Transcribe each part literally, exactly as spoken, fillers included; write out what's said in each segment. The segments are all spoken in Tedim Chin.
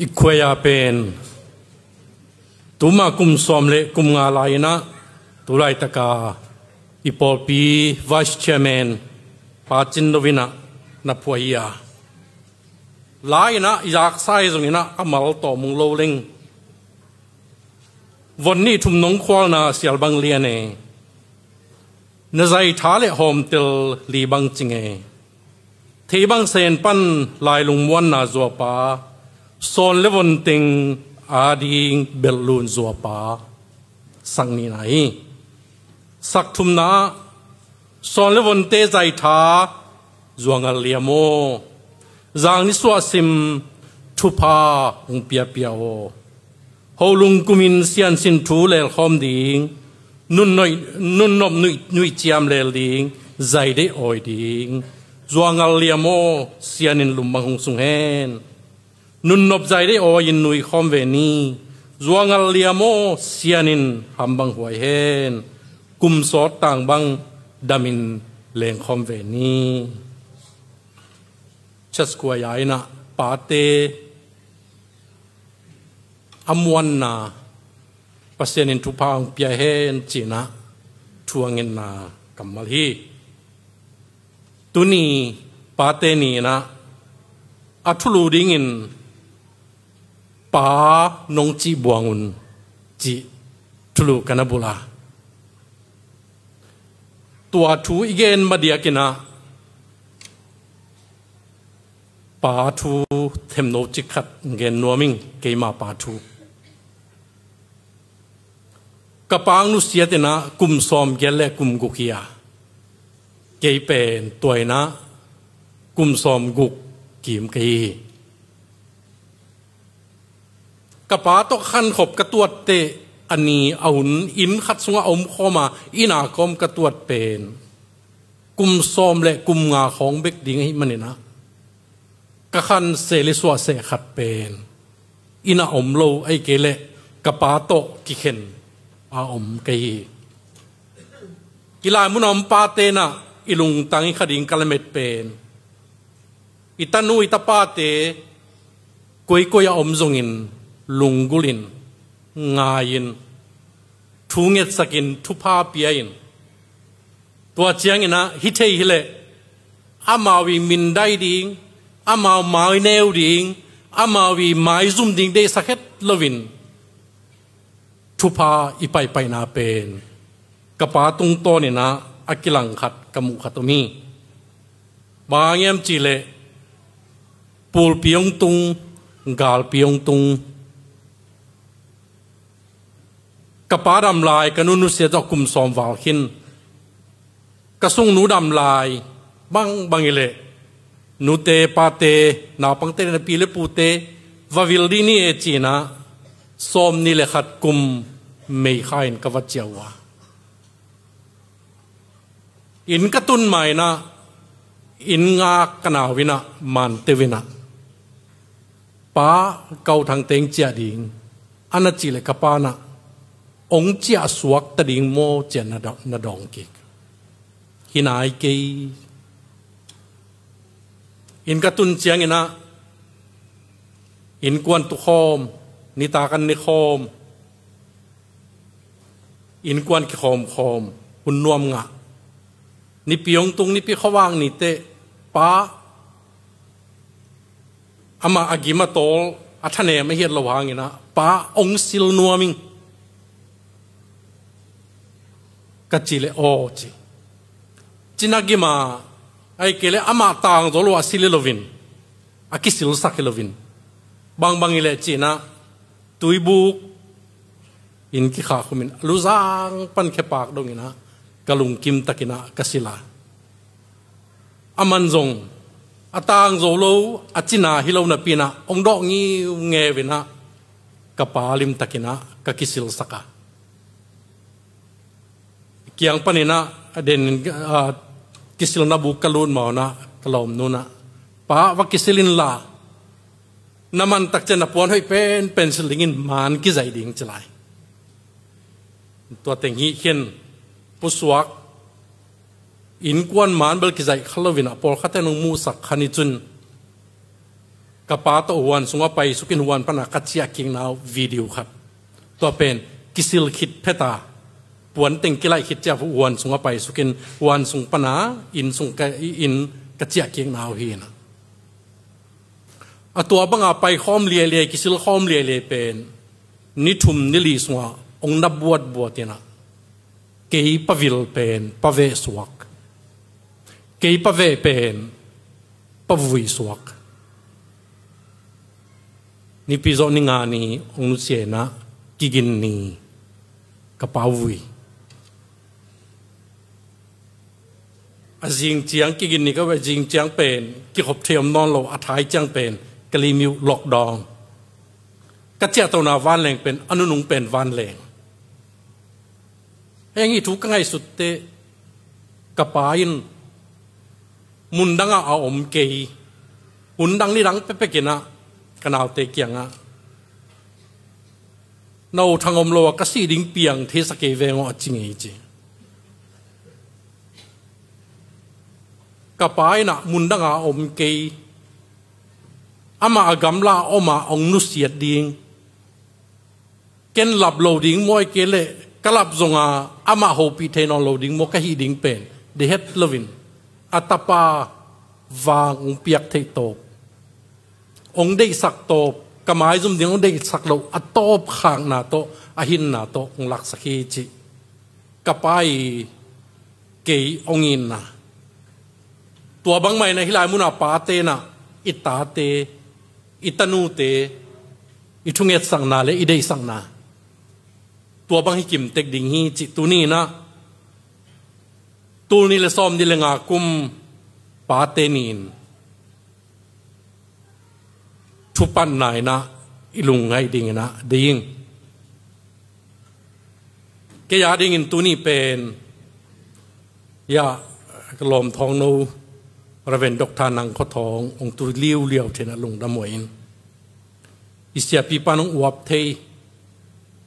I khuaia pen tuma kum sawm le kum nga lai-inah tulaitaka i pawlpi Vice Chairman Pa Cin Lo inah na phuah hi a, lai-inah i zaksa hi zonginah a mal tawh mung lo leng von nih thum nong khualna sial bang lian e. Na zaitha le hawmtel li bang cing e. Thei bang sen pan lailung muanna zuapa, sawn le von teng ading belhlun zuapa, sak nihna hi. Sak thumna ah sawn le vonte zaitha zuangal liam aw. Zang ni suahsim thupha hong piapia aw. Holung kumin siansin thu lelkhawm ding, nunnoih, nunnop nuih, nuihciam lel ding, zaideih awi ding. Zuangal liam aw, sianin lum bang hong sung hen. Nunnop zaideih awi-in nuikhawm ve ni. Zuangal liam aw, sianin ham bang huai hen. Kum sawt tang bang damin lengkhawm ve ni. Church khuaia inah pate a muanna Pasian in thupha hong pia hen cinah thu a ngetna kammal hi. Tuni Pate ni inah a thulu dingin Pa nong cih buang un cih thulu ka na bulh a, tua thu i gen madiakinah Pa thu themno cik khat gen nuam ing. Keima Pa thu, ka Pa hong nusiatinah kum sawm giat le kum guk hi a, kei pen tua inah kum sawm guk kim ka hi hi. Ka Pa tawh khankhop ka tuatteh a ni a hun inn khat sungah a omkhawm a, inn a kawm ka tuat pen kum sawm le kum nga khawng bek ding ahih maninah ka khan seh le suah seh khat pen inn a om lo, ahih kei leh ka Pa tawh kikhen a om ka hi hi. I laimun a om pate inah i lungtang i kha ding ka lamet pen i tanu i tapate koikoi a om zongin lunggulhin, ngai-in, thu ngetsakin, thupha pia-in, tua cianginah hi thei hileh amau i mindai ding, amau maineu ding, amau i maizum ding deihsak het loin thupha i paihpaihna pen ka Pa tungtawninah a kilang khat ka muh khat om hi. Bang hang hiam cihleh pulpi hong tung, galpi hong tung. Ka pa dam lai ka nu nusia tawh kum sawm val khin. Ka sungnu dam lai bangbang hileh nute pate, naupangte le na pi le pute va vil dih ni e cinah sawm nih le khat kum meikha in ka va ciah uh a, inn ka tun ma inah inn ngak ka nau inah manteu inah, "Pa, ka u Thangte hong ciah ding," a na cih leh ka pa inah, "Hong ciah suakta ding maw?" ciah na da-, na dawng kik. Hi nai kei. Inn ka tun cianginah innkuan tukhawm, nitak an nikhawm, innkuan kikhawmkhawm, hun nuam ngah. Nipi hong tung, nipi khuavak niteh, pa, amah a gim a tawl a thanem a hiat lo hanginah, "Pa, hong sil nuam ing," ka cih leh, "Aw," ci. Cina gim a, ahih kei leh amah tangzaw lo a sil hi loin, a kisilsak hi loin, bangbang hileh cinah tuibuk inn kikhak humin a luzang pan khepak donginah ka lungkim takinah ka sil a, aman zong a tangzo lo, a cina hi lo napi inah hong dawh ngiungeu inah ka pa limtakinah ka kisilsak a, kiang paninah a den, a, kisilna buk ka lut ma unah ka lawmnu inah, "Pa, va kisil inla, na man tak ciang na puan hoih penpen silh dingin man kizaih ding," ci lai. Tua teng hih khin pusuak, innkuan man bel kizaih kha loin a pawlkhatte nong muhsak kha ni cun, Ka pa tawh huan sungah paisukin huan pana ka ciahkikna uh video khat. Tua pen kisil khit pheta puanteng kilaih khit ciah huan sungah paisukin huan sung pana inn sung ka, inn ka ciahkikna uh hi na. A tua banga paikhawm liailiai, kisilkhawm liailiai pen ni thum ni li sungah ong na buatbuat ina, kei pavil pen paveh suak, kei paveh pen pavui suak. Nipi zawh ni nga ni ong nusia ina, kigin ni ka pa vui. A zing ciang kigin ni ka ve, a zing ciang pen kikhop thei om nawn lo, a thai ciang pen ka limit lockdown. Ka ciahtona vanleng pen a nunung pen vanleng. Heng i thu ka ngaihsut teh, ka pa in mundangah a om kei, hun dang ni dang pepek ina ka naute kiangah, "Na u Thang om lo a ka sih ding piang thei sa kei veng aw," a ci ngei ci. Ka pa ina mundangah a om kei, amah a gamla a om a ong nusiat ding, ken lap lo ding maw, ahih kei leh ka lap zonga amah hopih thei nawn lo ding maw, ka hih ding pen deih het loin a tapa vang ong piak theih tawp, ong deihsak tawp, ka maizum ding ong deihsak loh a tawp khakna tawh, a hinna tawh ong laksak hi ci. Ka pa i kei ong itna. Tua bangmah ina hih lai muna pate ina i tate, i tanute, i thungetsakna le i deihsakna tua bang hi kimtek ding hi cih tuni ina, tul nih le sawm nih le nga kum pate ni in thupatna ina i lungngaih ding ina ding. Kei a dingin tuni pen, ya, ka lawm thawng no, Reverend Doctor Nang Khua Thawng, ong tu liuliau thei ina lungdam huai in. I siapi pan ong uap thei,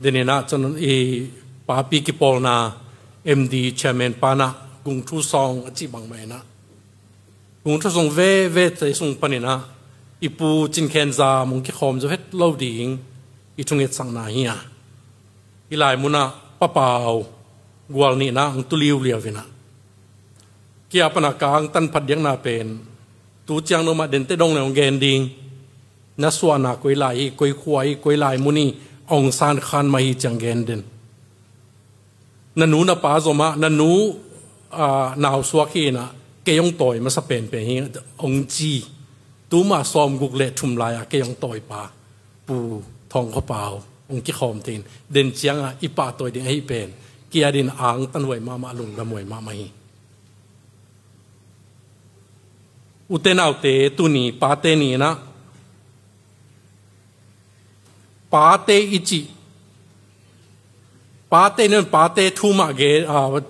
den ina cun i papi kipawlna M D chairman pana Gung Thu Sawng a cih bangmah ina, Gung Thu Sawng veve cei sung pan ina i pu Cin Khen Zam ong kikhawm zo het lo ding i thungetsakna hi a. Hih lai muna Pa Pau gual nih ina ong tu liuliau ina, kei a pana ka angtan phadiakna pen, tu ciang no mah dente dong le ong gen ding. Na suahna koi lai hi, koi khua hi, koi lai mun hi, Aung San Khan mah hi ciang gen den. Na nu na pa zom ah, na nu, aa, nausuak hi ina, kei ong tawi masa penpen hi ong ci. Tuma sawmguk le thum lai-a kei ong tawipa Pu Thawng Khua Pau ong kikhawm thei in, den ciangah i pahtawi ding ahi pen, kei a dingin angtan huai mahmah, lungdam huai mahmah hi. Ute naute, tuni pate ni ina, pate i cih, pate ni in pate thu mah gen, aa,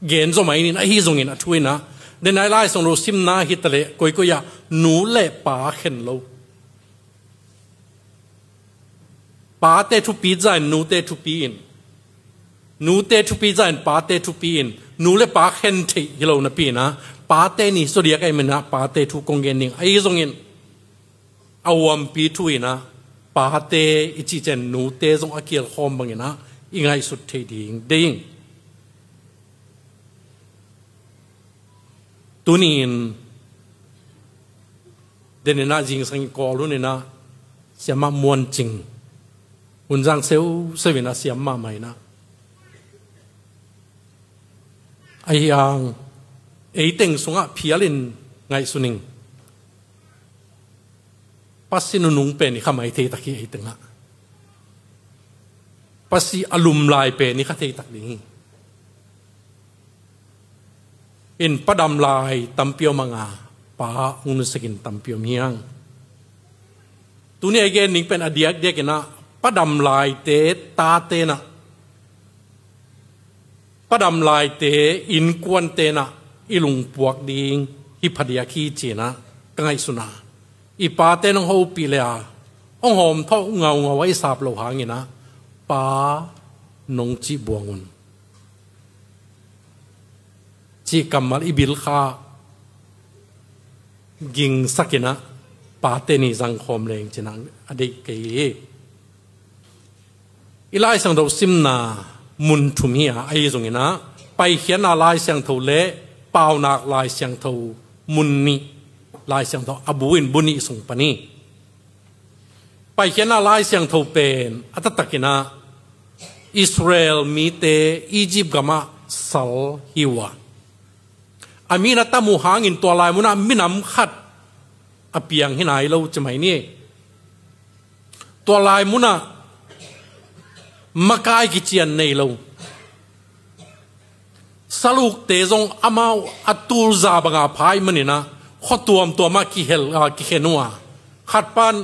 gen zom a inin, ahi zongin a thu ina, den ai Lai Siangtho simna hi taleh koikoi ah nu le pa khen lo. Pate thupi zahin nute thupi in, nute thupi zahin pate thupi in, nu le pa khen theih hi lo napi ina, pate ni sawdiak ahih manin ah pate thu kong gen ding. Ahi zongin a huampi thu ina, pate i cih ciang nute zong a kial khawm bang ina i ngaihsut theih ding ding. Tuni in den ina zingsang i kawl hun ina siamah Muan Cing, Hun Zang seuseu ina siam mahmah ina, ahi hang ei teng sungah phial in ngaihsun ing. Pasi nunung pen i kha mai thei tak hi ei tengah. Pasi a lum lai pen i kha thei tak ding hi. In pa dam lai tampi om a, nga pa ong nusiakin tampi om hi hang. Tuni a i gen ding pen a diakdiak ina, pa dam laite tate ina, pa dam laite innkuante ina i lungpuak ding hi phadiak hi ci ina ka ngaihsun a. I pate nong hopih le a, ong hawm thawh ngaungau a i sap loh hang ina, pa nong cih buang un cih kammal i bil kha gingsak ina, pate ni zangkhawm leng cinah a deih kei hi. I Lai Siangtho simna mun thum hi a, ahi zongin ah Paikhiatna Lai Siangtho le Paunak Lai Siangtho mun nih, Lai Siangtho a bu in bu nih sung pan hi. Paikhiatna Lai Siangtho pen a taktakin ah Israel mite Egypt gamah sal hi uh a, a mi na tam uh hangin tua lai munah minam khat a piang hi nai lo ci mai ni. Tua lai munah makai kician nei lo, salukte zong amau a tulza banga pha ahih manin ah khua tuamtuam ah kihel, ah, kikhen uh a, khat pan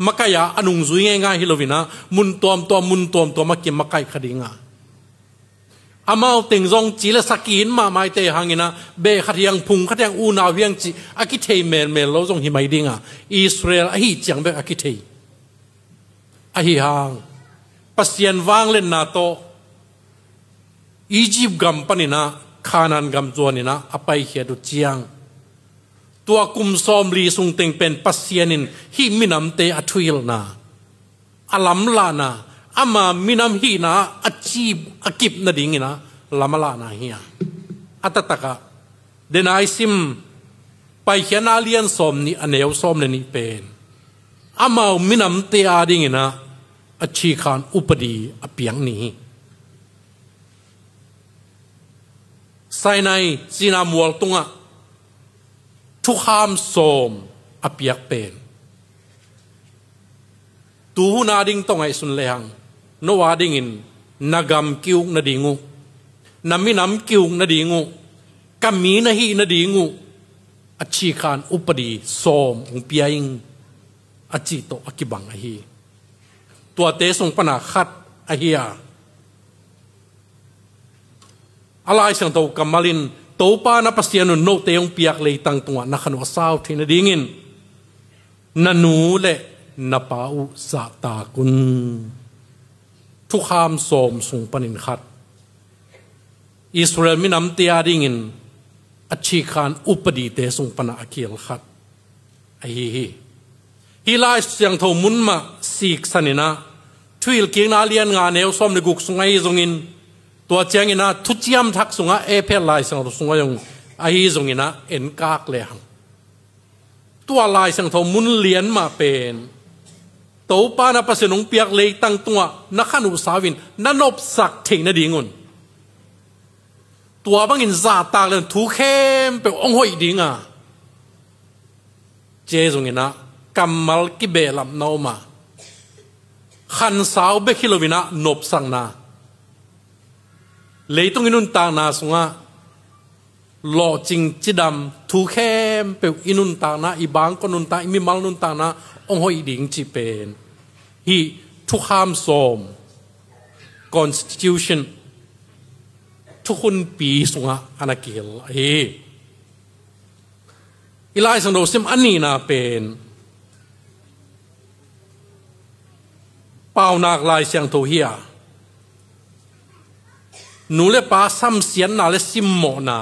makai ah a nungzui ngeingai hi loin ah mun tuamtuam, mun tuamtuam ah kimakai kha ding a, amau teng zong ci le sa ki-it mahmahte hangin ah beh khat hiang, phung khat hiang, unau hiang cih a kithei melmel lo zong hi mai ding a, Israel ahih ciang bek a kithei. Ahi hang Pasian vangliatna tawh Egypt gam panin ah Canaan gam zuanin ah a paikhiat uh ciang, tua kum sawmli sung teng pen Pasian in hih minamte a thuhilhna, a lamlahna, ama minam hihna a cip, a kip nadingin ah lam a lahna hi a, a taktak ah, den a i sim Paikhiatna a lian sawmnih, a neu sawm le nih pen amau minamte adingin ah a cikhan upadi a piak ni hi. Sinai, Sinai mual tungah thukham sawm a piak pen, tu hun ading tawh ngaihsun lehang, no adingin na gam ki-uk nading uh, na minam ki-uk nading uh, ka mi na hih nading uh a cikhan upadi sawm hong pia ing, a cih tawh a kibang ahi. Tuate sung pana khat ahi a, a Lai Siangtho kammal in, Topa na Pasian un note hong piak leitang tungah na khan uh a sau theih nadingin na nu le na pa uh zahtak un. Thukham sawm sung panin khat, Israel minamte adingin a cikhan upadite sung pana a kihel khat ahi hi. Hih Lai Siangtho mun mah siksanin ah Thuhilhkikna a lian nga, neu sawm le guk sung ahi zongin, tua ciangin ah Thuciam Thak sungah, Efesa Lai Siangtho sungah zong ahi zongin ah enkak lehang, tua Lai Siangtho mun lian mah pen Topa na Pasian hong piak leitang tungah na khan uh sau in na nopsak theih nadingun, tua bangin zahtak le thu khempeuh hong hoih ding a, ci zongin ah kammal kibehlapna om a, khansau bek hi loin ah nopsakna, leitung i nuntakna sungah lawhcing cidam, thu khempeuh i nuntakna, i bangkua nuntak, i mimal nuntakna hong hoih ding cih pen hih thukham sawm, constitution, thukhunpi sungah a na kihel ahi. I Lai Siangtho sim a nihna pen Paunak Lai Siangtho hi a, nu le pa samsiatna le simmawhna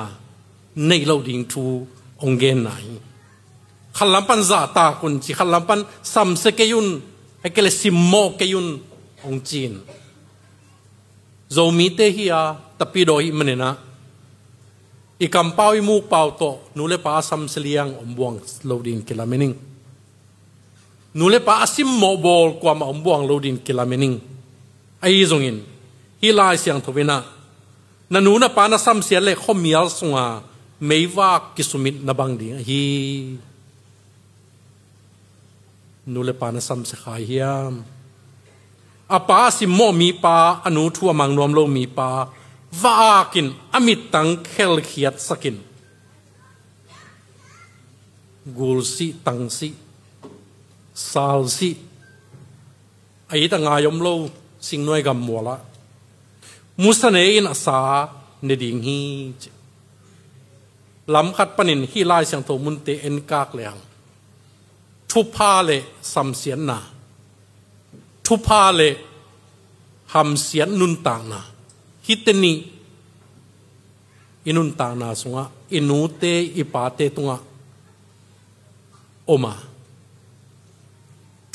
neih loh ding thu hong genna hi. Khatlam pan zahtak un ci, khatlam pan samsia kei un, a kei le simmawh kei un hong ci in. Zomite hi a, tapidaw hi manin ah i kampau i mukpau tawh nu le pa a samsia liang om buang lo ding kilamen ing. Nu le pa a simmawh bawl kuamah om buang lo ding kilamen ing. Ahi zongin hih Lai Siangtho in ah na nu na pa na samsiat le khuamial sunga meivak kisumit na bang ding ahi. Nu le pa na samsia kha hiam? A pa a simmawh mipa, a nu thu a mang nuam lo mipa va akin a mittang khelkhiatsakin, gul sih, tang sih, sal sih, a it a ngai om lo singnuai gammual ah musa ne in a sa ne ding hi, ci. Lam khat panin hih Lai Siangtho munte enkak lehang thupha le samsiatna, thupha le hamsiat nuntakna, hihte nih i nuntakna sungah, i nute i pate tungah om a,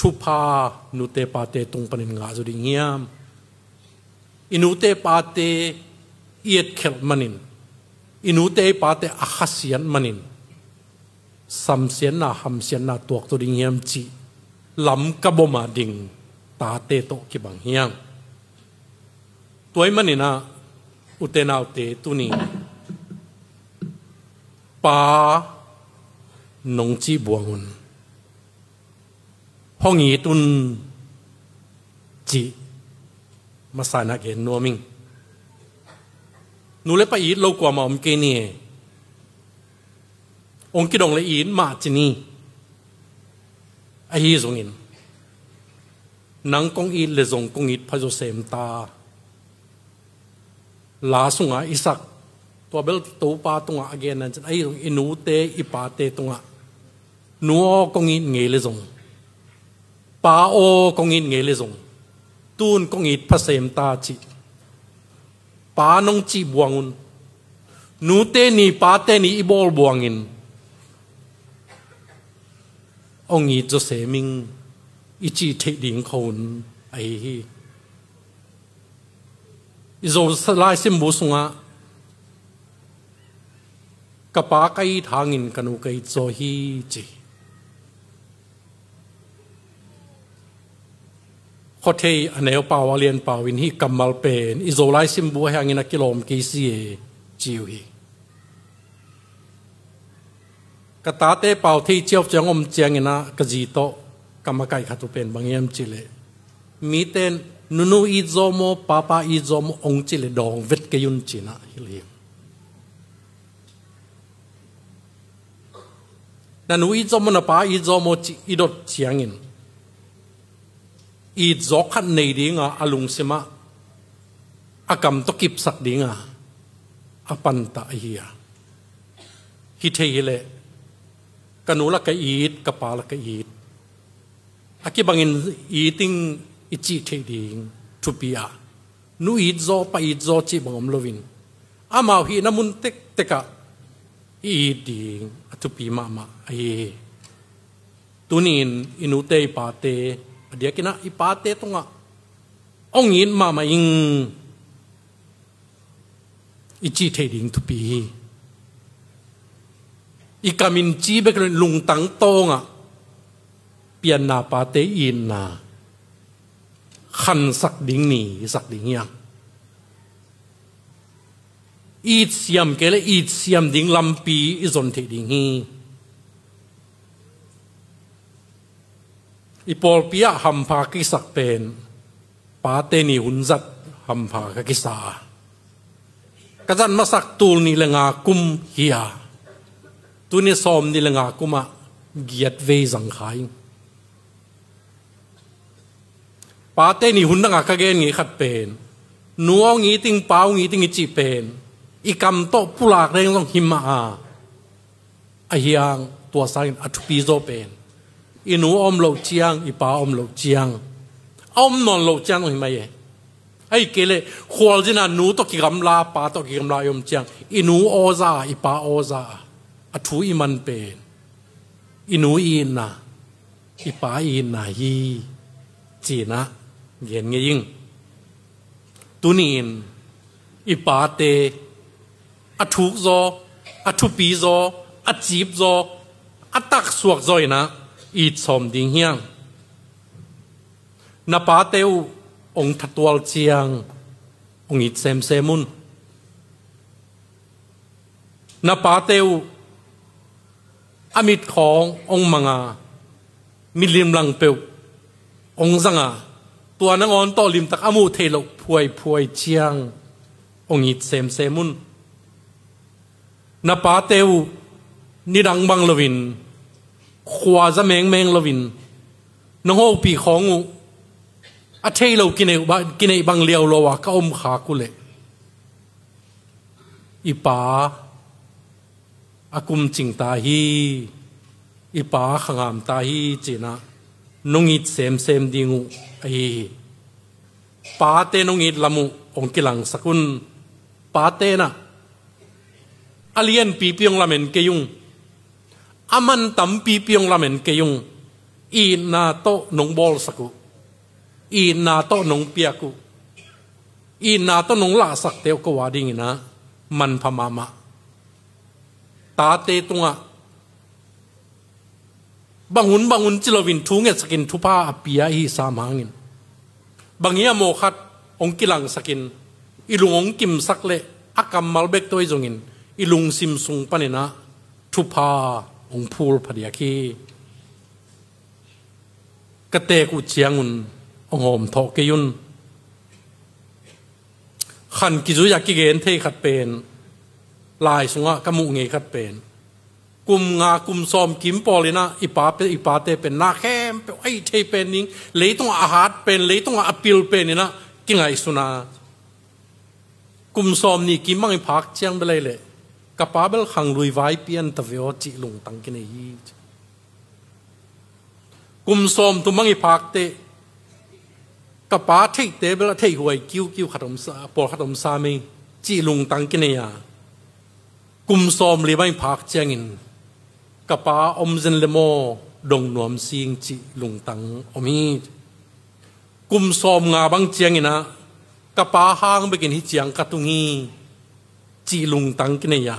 thupha nute pate tung panin ngah zaw ding hiam? I nute pate i etkhelh manin, i nute i pate a khasiat manin, samsiatna hamsiatna tuak zaw ding hiam cih lam ka bom a ding tate tawh kibang hiam? Tua ahih manin ah, ute naute, tuni, Pa, nong cih buangun hong it un, cih masa in ah gen nuam ing. Nu le pa it lo kuamah om kei ni e. Hong kidong le it mah ci ni. Ahi zongin, nang kong it le zong kong it pha zaw sem ta. La sungah i sak, tua bel Topa tungah a gen nan cin, ahi zong i nute i pate tungah, nu aw kong it ngei le zong, pa aw kong it ngei le zong, tun kong it pha sem ta, cih Pa nong cih buangun, nute ni pate ni i bawl buangin, hong it zaw sem ing, i cih theih ding khawng ahi hi. I Zolai Siambu sungah, ka pa ka it hangin ka nu ka it zaw hi, ci. Khuathei a neu pau a lian pau in hih kammal pen i Zolai Siambu ahi hangin a kilawm kei si e, ci uh hi. Ka tate pau thei ciauciau om ciangin ah ka zi tawh ka makaih khat uh pen bang hiam cih leh, mite in nunu it zaw maw, papa it zaw maw hong cih leh dawng vet kei un, ci-in ah hilh hi. Na nu it zaw maw, na pa it zaw maw cih i dot ciangin, it zawk khat nei dinga a lungsimah a kam tawh kipsak dinga a pantah ahi a, hi thei hileh ka nu la ka it, ka pa la ka it, a kibangin it ing i cih theih ding thupi a, nu it zaw, pa it zaw cih bang om loin, amau hihna mun tektekah i it ding a thupi mahmah ahi hi. Tuni-in i nute i pate, a diakin ah i pate tungah hong it mahmah ing i cih theih ding thupi hi. I kamin ci bek loin lungtang tawngah pianna pate itna khansak ding ni hisak ding hiam? It siam kei leh it siam ding lampi i zon theih ding hi. I pawlpi ah hampha ka kisak pen pate ni hun zat hampha ka kisa a, ka zat masak tul nih le nga kum hi a, tuni sawm nih le nga kum ah giat vei zang kha ing. Pate ni hun dangah ka gen ngei khat pen, nu hong it ing, pa hong it ing i cih pen i kam tawh pulak leng zong hi mah a, ahi hang tua sangin a thupi zaw pen i nu a om loh ciang, i pa a om loh ciang, a om nawn loh ciang zong hi mai e. Ahih kei leh khualzin ah nu tawh kigamla, pa tawh kigamla i om ciang, i nu aw za a, i pa aw za a, a thu i man pen i nu i itna, i pa i itna hi, ci-in ah gen ngei ing. Tuni-in i pate a thuk zaw, a thupi zaw, a cip zaw, a taksuak zaw in ah it sawm ding hiam? Na pate uh hong thatual ciang hong it semsem un. Na pate uh a mit khawng hong mang a, mit limlang peuh hong zang a, tua nangawn tawh limtak a muh theih loh phuaiphuai ciang hong it semsem un. Na pate uh nidang bang loin, khua za mengmeng loin, nong hopih khawng uh a thei lo kineih ba-, kineih bang liau lo a ka om khak uh leh, i pa a kum cing ta hi, i pa a kha ngam ta hi, ci-in ah nong it semsem ding uh ahi hi. Pate nong it lam uh hong kilangsak un. Pate in ah a lianpipi hong lamen kei ung, a man tampipi hong lamen kei ung. Itna tawh nong bawlsak uh, itna tawh nong piak uh, itna tawh nong lahsakte uh ko a dingin ah manpha mahmah. Tate tungah bang hun bang hun ci loin thu ngetsakin thupha a pia i hihsa mah hangin, bang hiam maw khat hong kilangsakin i lung hong kimsak leh a kammal bek tawh hi zongin i lungsim sung panin ah thupha hong phul phadiak hi. Ka teek uh ciangun hong hawmthawh kei un. Khan kizui-a kigen thei khat pen, lai sungah ka muh ngei khat pen, kum nga kum sawm kim pawlin ah i pa pe, i pate pen na khempeuh a hih thei pen ding, leitungah a hat pen, leitungah a pil penin ah kingaihsun a, kum sawm nih kim bang i phak ciang bel ahih leh ka pa bel khanglui vai pian ta ve aw cih lungtang kinei hi. Kum sawm thum bang i phak teh ka pa theihte bel a theihhuai kiukiu khat om sa, pawlkhat om sa mei cih lungtang kinei a, kum sawm li bang i phak ciangin ka pa om zen le maw dong nuam sing cih lungtang om hi. Kum sawm nga bang ciangin ah ka pa hang bekin hih ciang ka tung hi cih lungtang kinei a,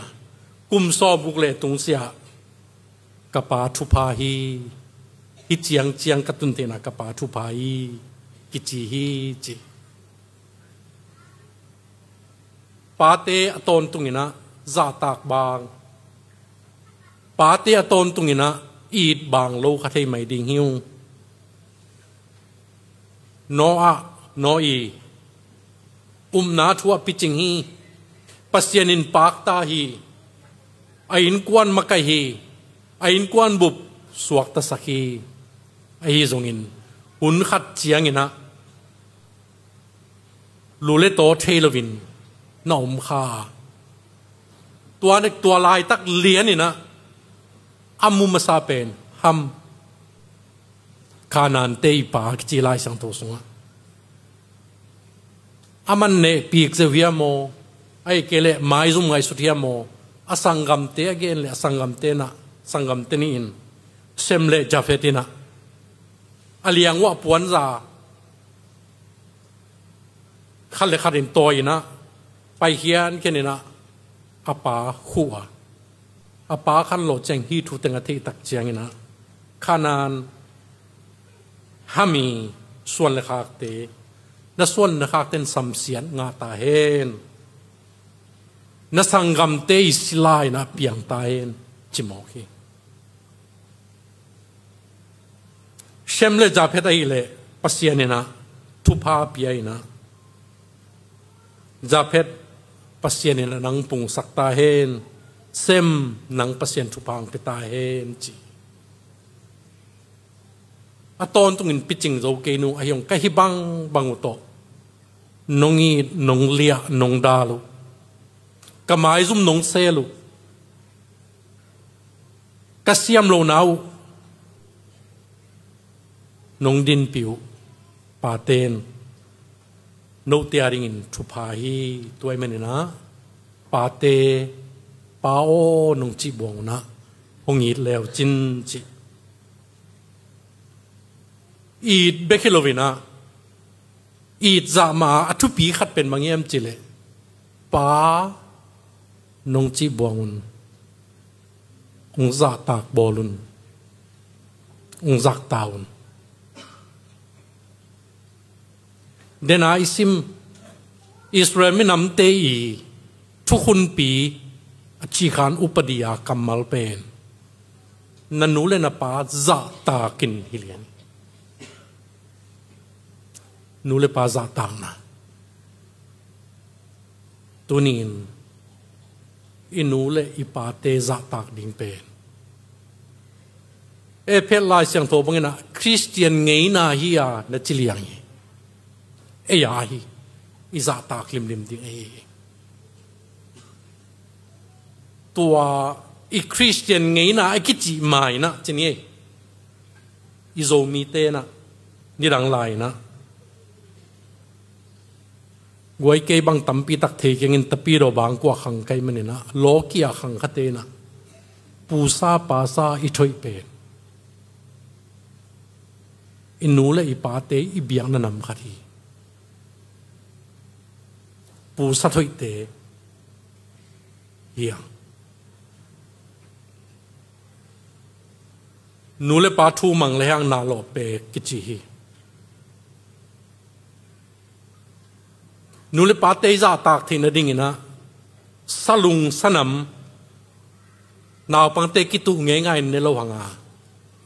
kum sawm guk le tungsiah ka pa thupha hi, hih ciang ciang ka tun theihna ka pa thupha hi kici hi ci. Pate a tawntungin ah zahtak bang, pate a tawntungin ah it bang lo kha thei mai ding hi ung. Noah, Noah i upna thu a picing hi. Pasian in pakta hi. A innkuan makaih hi. A innkuan bup suaktasak hi. Ahi zongin hun khat ciangin ah lu le taw thei loin na om kha a, tua nek tua laitak lianin ah a mu masa pen Ham, Kanaan te i pa kici Lai Siangtho sungah. A man neh pik zeu hiam maw, ahih kei leh maizum ngaihsut hiam maw, a sanggamte a gen leh a sanggamte nah, sanggamte nih in Sem le Jafet in ah a liang uah puanza khat le khat in tawi in ah, pai khiankhian in ah a pa khuh a, a pa khanlawh ciang hih thu teng a theih tak ciangin ah, Kanaan, Ham i suan le khakte, na suan le khakte in samsiat ngah ta hen, na sanggamte i sila in ah piang ta hen, ci mawk hi. Sem le Jafet ahih leh Pasian in ah thupha pia in ah, Jafet, Pasian in ah nang pungsak ta hen, Sem, nang Pasian thupha hong pia ta hen, ci. A tawntungin picing zo kei nu, ahi hong ka hi bangbang uh tawh nong it, nong liah, nong dal uh, ka maizum nong sel uh, ka siam lohna uh nong dinpih uh, pate in note a dingin thupha hi. Tua ahih manin ah pate, pa aw nong cih buang un ah hong it leu cin, ci. It bek hi loin ah, it zah mah a thupi khat pen bang hiam cih leh, pa nong cih buang un, hong zahtak bawl un, hong zahtak un. Dena i sim Israel minamte i thukhunpi a cihkhan upadi a kammal pen, na nu le na pa zahtakin hi lian. Nu le pa zahtakna. Tuni-in i nu le i pate zahtak ding pen, Efesa Lai Siangtho bangin ah Khristian ngeina hi a na ci liang hi. Ei a hi, i zahtak limlim ding ei hi. Tua i Khristian ngeina a kicih ma-in ah ci ni ei. I Zomite in ah nidang lai-in ah, guai kei bang tampi tak thei keng in, tapidaw bangkua khang ka hih manin ah, lawkia khang khate in ah pusa pasa i thoih pen, i nu le i pate i biakna nam khat hi. Pu Sa Thoihte hi hang. Nu le pa thu mang le hang na lawh pek kici hi. Nu le pate i zahtak theih nadingin ah salung sanam naupangte kituh ngeingai ne lo hang a,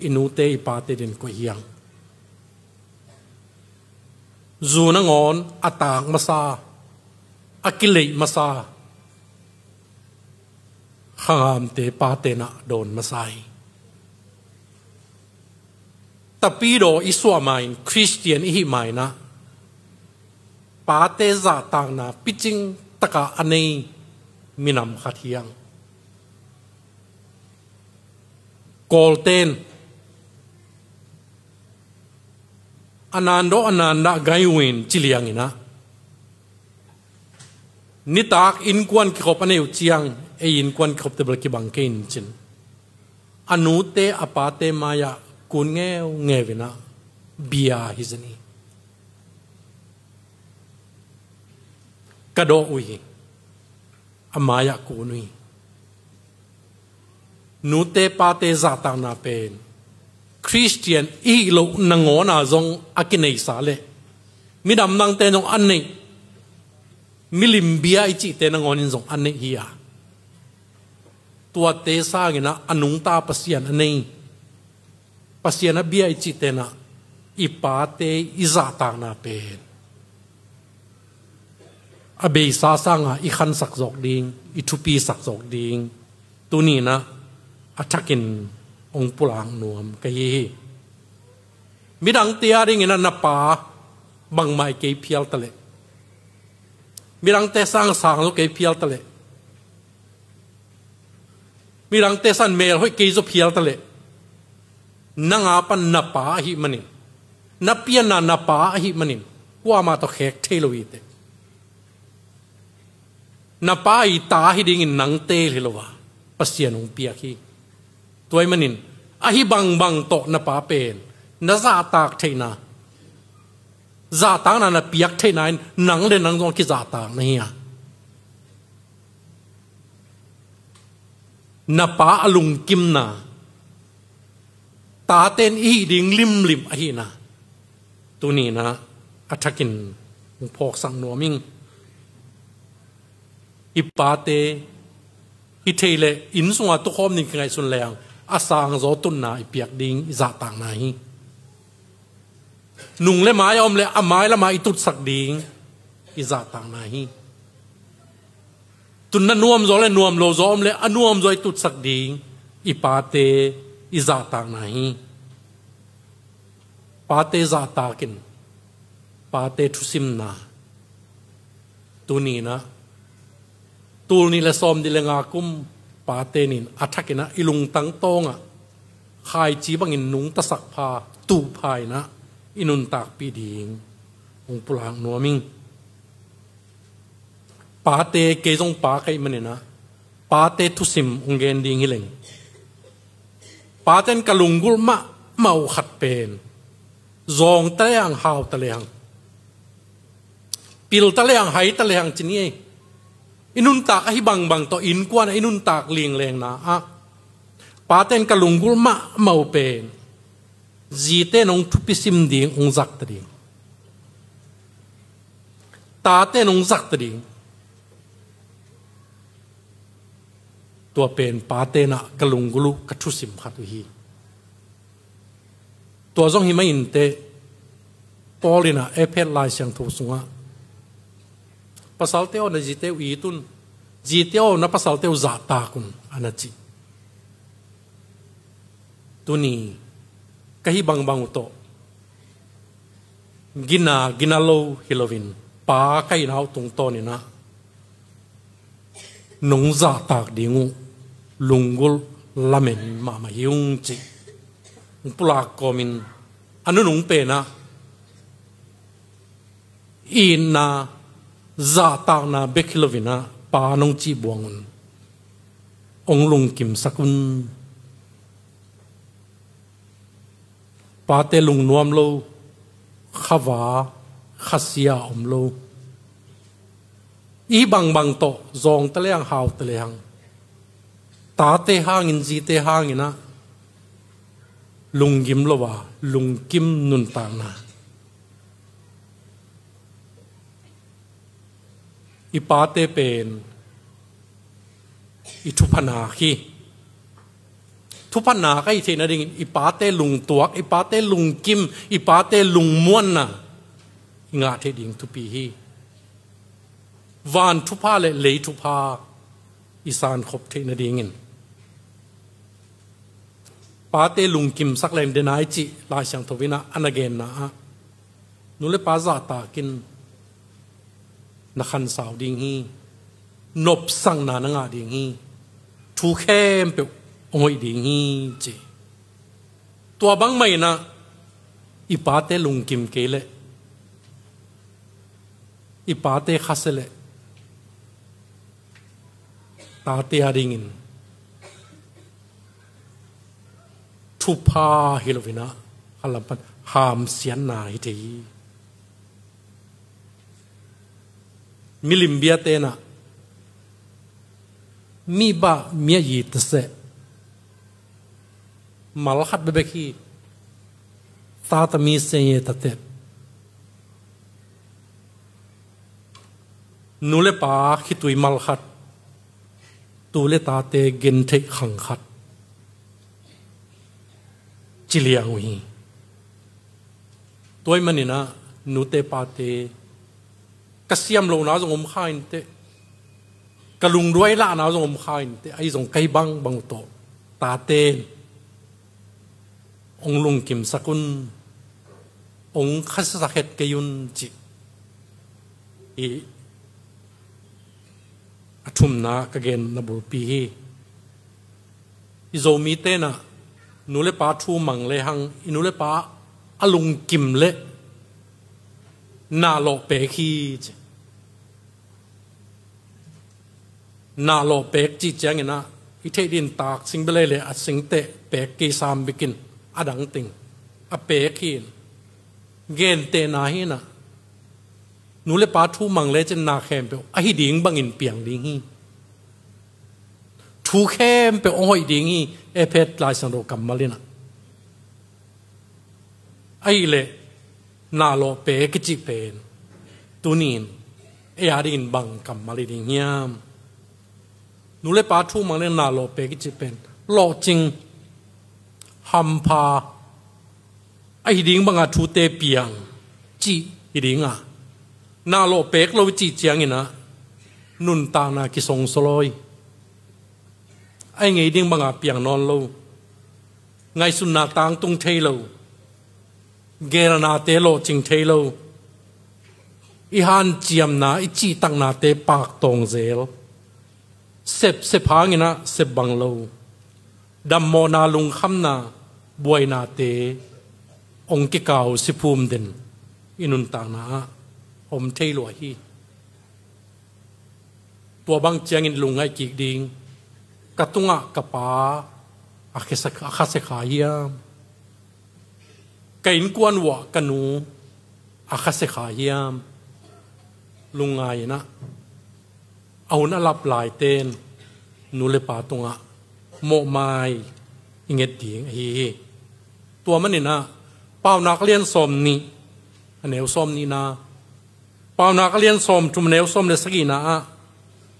i nute i pate din koih hi hang. Zu nangawn a tak masa, a kileih masa khangamte pate nah dawn masa hi. Tapidaw i suah ma-in Khristian i hih ma-in ah pate zahtakna picing takah a nei minam khat hi hang. Kawlten a nandaw a nandah gai uh in ci liangin ah, nitak innkuan kikhop a neih uh ciang ei innkuan kikhopte bel kibang kei in cin, a nute a pate mai-ah kun ngeungeu in ah bia hi zen hi. Ka dawh uh hi. A mai-ah kun uh hi. Nute pate zahtakna pen Khristian i hih loh nangawna zong a kineisa leh midam dangte zong a neih, milim bia i cihte nangawnin zong a neih hi a, tuate sangin ah a nungta Pasian a nei, Pasian a bia i cihte nah i pate i zahtakna pen a beisa sanga i khansak zawk ding, i thupisak zawk ding tuni-in ah a thakin hong pulak nuam ka hi hi. Midangte a dingin ah na pa bangmah i kei phial ta leh, midangte sang sang zaw kei phial ta leh, midangte sang mel hoih kei zaw phial ta leh, nang a pan na pa ahih manin, na pianna na pa ahih manin kuamah tawh khek thei lo hi teh. Na pa i ta hi dingin nang teel hi lo a, Pasian hong piak hi. Tua ahih manin ahi bangbang tawh na pa pen na zahtak theihna, zahtakna na piak theihna in nang le nang zong a kizahtak na hi a, na pa a lungkimna, taten i hih ding limlim ahihna tuni-in ah a thakin hong phawksak nuam ing. I pate hi thei leh inn sunga tukhawm ding kingaihsun leng a sangzaw tutna i piak ding i zahtakna hi. Nung le mai a om leh a mai lamah i tutsak ding i zahtakna hi. Tunna nuamzaw le nuam lozaw om leh a nuamzaw i tutsak ding i pate i zahtakna hi. Pate zahtak in, pate thusimna tuni-in ah, tul nih le sawm nih le nga kum pate nih in a thakin ah i lungtang tawngah khaici bangin nungtasak pha, tuh pha in ah i nuntakpih ding hong pulak nuam ing. Pate, kei zong pa ka hih manin ah pate thusim hong gen ding hi leng, paten ka lunggulh mahmah uh khat pen zawng ta lehang, hau ta lehang, pil ta lehang, hai ta lehang ci ni ei. I nuntak ahi bangbang tawh innkuan ah i nuntak linglengna ah paten ka lunggulh mahmah uh pen zite in hong thupi sim ding, hong zahtak ding, tate in hong zahtak ding. Tua pen paten ah ka lunggulh uh, ka thusim khat uh hi. Tua zong hi mah inteh, Paul in ah Efesa Lai Siangtho sungah pasalte aw, na zite uh it un, zite aw, na pasalte uh zahtak un, a na ci. Tuni ka hih bangbang uh tawh gina, gina lo hi loin, pa ka hihna uh tungtawnin ah nong zahtak ding uh lunggulh lamen mahmah hi ung cih hong pulak kawmin, a nunung pen ah itna, zahtakna bek hi loin ah pa nong cih buangun hong lungkimsak un. Pate lungnuam lo, khava, khasia om lo. I bangbang tawh zawngta lehang, hauta lehang, tate hangin, zite hangin ah lunggim lo a, lungkim nuntakna. I pate pen i thupha nak hi. Thupha nak a i theih nadingin i pate lungtuak, i pate lungkim, i pate lungmuanna i ngah theih ding thupi hi. Van thupha le lei thupha i sankhop theih nadingin pate lungkimsak leng denai cih Lai Siangtho in ah a na genna ah, nu le pa zahtakin na khansau ding hi. Nopsakna na ngah ding hi. Thu khempeuh hong hoih ding hi, ci. Tua bangmah in ah i pate lungkim kei leh, i pate khasia leh, tate adingin thupha hi lo in ah, a lam pan hamsiatna hi thei hi. Milim biate in ah mi bah mi a yi ta seh, mal khat bekbek hi. Tata mi seng ye ta teh, nu le pa khitui mal khat, tu le tate gentheih khang khat, ci liang uh hi. Tua ahih manin ah nute pate, ka siam lohna zong om kha in teh, ka lungduai lahna zong om kha in teh, ahi zong ka hih bangbang uh tawh tate in hong lungkimsak un, hong khasiasak het kei un, ci. Hi a thumna ka genna bulpi hi. I Zomite in ah nu le pa thu mang lehang, i nu le pa a lungkim leh na lawh pek hi, ci. Na lawh pek cih ciangin ah i theih dingin taksing belei le a singteh pek kei sam bikin a dang teng a pek hi. Gentehna hi in ah, nu le pa thu mang lecin na khempeuh ahi ding bangin piang ding hi. Thu khempeuh hong hoih ding hi, Efesa Lai Siangtho kammal in ah. Ahih leh na lawh pek i cih pen tuni-in ei adingin bang kammal hi ding hiam? Nu le pa thu mang leh na lawh pek i cih pen lawhcing, hampha, ahi ding banga thute piang cih hi ding a, na lawh pek lo i cih ciangin ah nuntakna kisongsaw lawi, ahi ngei ding banga piang nawn lo, ngaihsutna tangtung thei lo, geelnate lawhcing thei lo, i hanciamna, i cihtaknate paktawng zel, sepsep hangin ah sep bang lo, dammawhna, lungkhamna, buainate hong kikau siphum den i nuntakna ah om thei lua hi. Tua bang ciangin lungngaih kik ding, ka tungah ka pa a khasia, a khasia kha hiam? Ka innkuan uah ka nu a khasia kha hiam? Lungngai in ah, a hun a lap laite in nu le pa tungah mawhmai i nget ding ahi hi. Tua manin ah Paunak a lian sawmnih, a neu sawmnihna, Paunak a lian sawmthum, a neu sawm le sagihna ah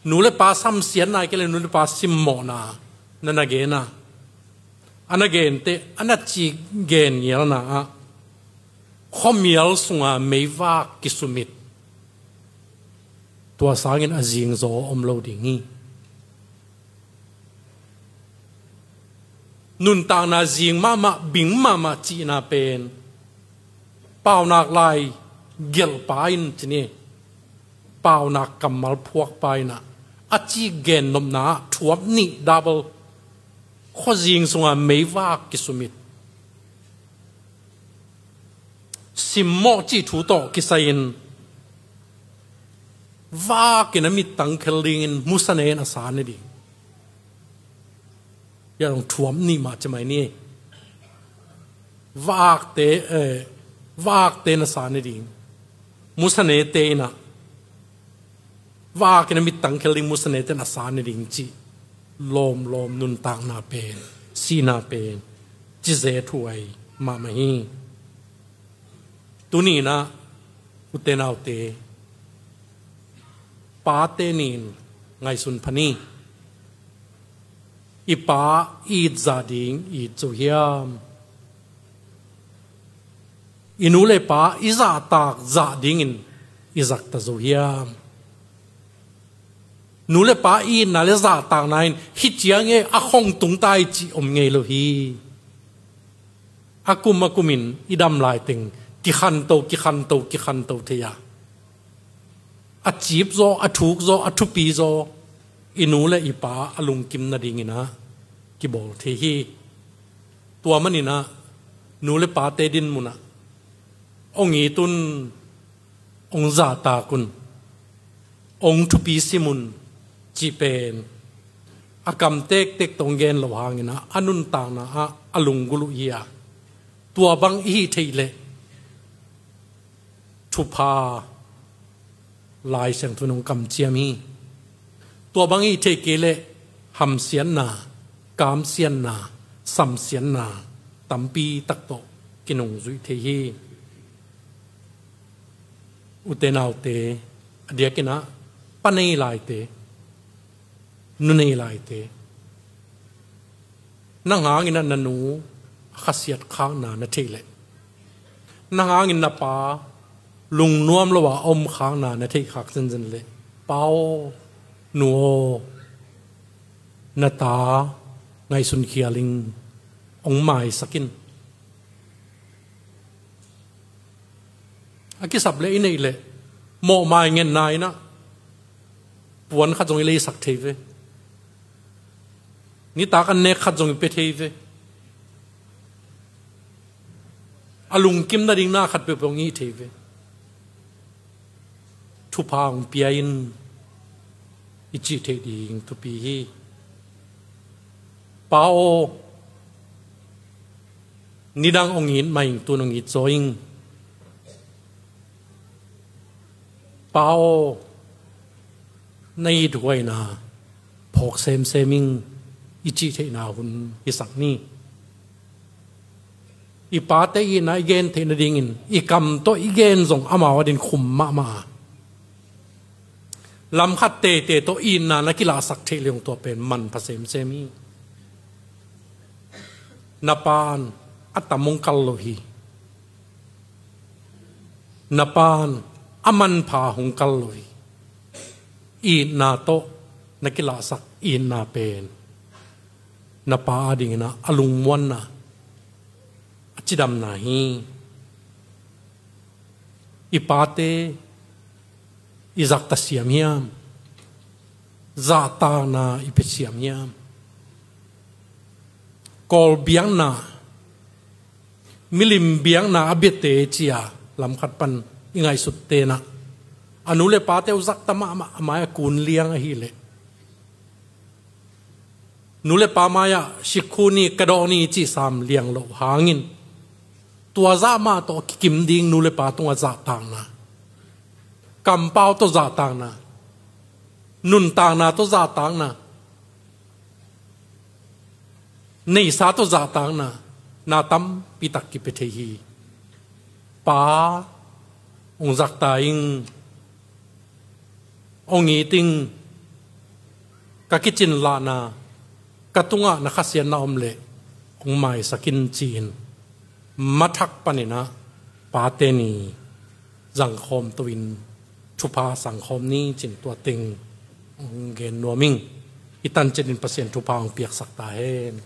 nu le pa samsiatna, ahih kei leh nu le pa simmawhna na na gen a, a na genteh, a na cih gen ngialna ah, khuamial sunga meivak kisumit, tua sangin a zingzaw om lo ding hi. Nuntakna zing mahmah, bing mahmah cihna pen Paunak lai gelhpa in, ci ni, Paunak kammal phuakpa in ah, a cih gennopna ah thuap nih, double, khuazing sunga meivak kisumit, simmawh cih thu tawh kisai-in vakin a mittang khel dingin musa ne in a sa ne ding. Hia dong thuap nih mah ci mai ni. Va-akte, eh, va-akte na sa ne ding, musanete in ah, va-ak in a mittang khel ding musanete na sa ne ding cih lawmlawm nuntakna pen, sihna pen, cize thuai mahmah hi. Tuni in ah, ute naute, Pate Ni in ngaihsun pha ni. I pa i it zah ding i it zo hiam? I nu le pa i zahtak zah dingin i zakta zo hiam? Nu le pa i itna le zahtakna in hih ciang e a khong tung ta i cih om ngei lo hi. A kum a kumin i dam laiteng kikhanto, kikhanto, kikhanto thei a, a cip zaw, a thuk zaw, a thupi zaw i nu le i pa a lungkim nadingin ah kibawl thei hi. Tua manin ah nu le pate dinmun ah, hong it un, hong zahtak un, hong thupi sim un cih pen a kam tektek tawh hong gen loh hangin ah a nuntakna ah a lunggulh uh hi a, tua bang i hih theih leh thupha Lai Siangtho in hong kamciam hi. Tua bang i hih theih kei leh hamsiatna, kamsiatna, samsiatna tampi tak tawh kinungzuih thei hi. Ute naute, a diakin ah pa nei laite, nu nei laite, nang hangin ah na nu a khasiat khakna na theih leh, nang hangin na pa lungnuam lo a om khakna na theih khak zenzen leh, pa aw, nu aw, na ta ngaihsun khial ing, hong maisak in. A kisap leh i neih leh mawhmai ngetna in ah puan khat zong i leisak thei ve. Nitak an nek khat zong i pia thei ve. A lungkim nading na khat peuhpeuh hong i thei ve. Thupha hong pia in i cih theih ding thupi hi. Pa aw, nidang hong it mah ing, tun hong it zaw ing. Pa aw, na ithuaina phawk semsem ing, i cih theihna hun hisak ni. I pate itna i gen theih nadingin i kam tawh i gen zong amau adin khum mahmah a, lamkhat teitei tawh itna na kilahsak theih leh zong tua pen manpha semsem hi. Na pa in a tam hong kal lo hi. Na pa in a manpha hong kal lo hi. Itna tawh na kilahsak itna pen na pa adingin ah a lungmuanna, a cidamna hi. I pate i zakta siam hiam? Zahtakna i pia siam hiam? Kawl biakna, milim biakna a biate ci-a lamkhat pan i ngaihsut tenah, a nu le pate uh zakta mahmah, a mai a kun liang ahih leh, nu le pa mai-ah sikkhu ni, kadawh ni cih sam liang loh hangin, tua zah mah tawh kikim ding nu le pa tungah zahtakna, kampau tawh zahtakna, nuntakna tawh zahtakna, neihsa tawh zahtakna, na tampi tak kipia thei hi. Pa, hong zakta ing, hong it ing, ka kicinlahna, ka tungah na khasiatna om leh hong maisak in ci-in, mathak panin ah Pate Ni zangkhawm to-in thupha sangkhawm ni ci-in tua teng hong gen nuam ing. Hih tancet in Pasian thupha hong piaksak ta hen.